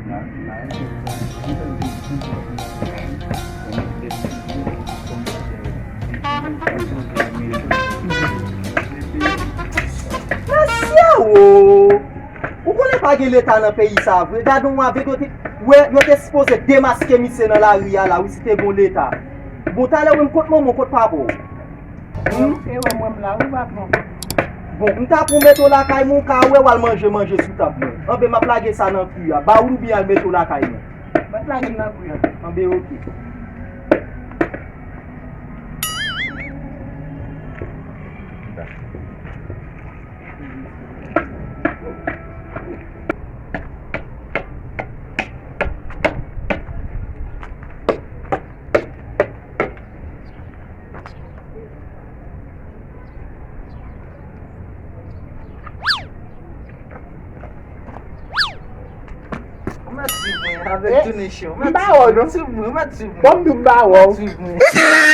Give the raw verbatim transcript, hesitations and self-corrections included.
Mesye o! Ou konnen pa gen leta nan peyi sa vre? Gade yon avèg yo te, wè, yo te sipoze demaske misye nan lari a la, wi, si te gen leta. Bon, talè wi, m kot manman w, kot papa w? Hmm? E wè mwen m la wi, patwon. Bon, m ta pou mete w lakay mwen, ou ka wè w al manje manje sou tab mwen. Anben, m ap lage sa nan kwi a. Ba ou l oubyen al mete w lakay mwen. Mwen t lage l nan kwi a. Anben, oke. Ou mèt swiv mwen avèk tou nèg yo. M pa wè w non. Swiv mwen, ou mèt swiv mwen. Bon, m di w m pa wè w. Swiv mwen.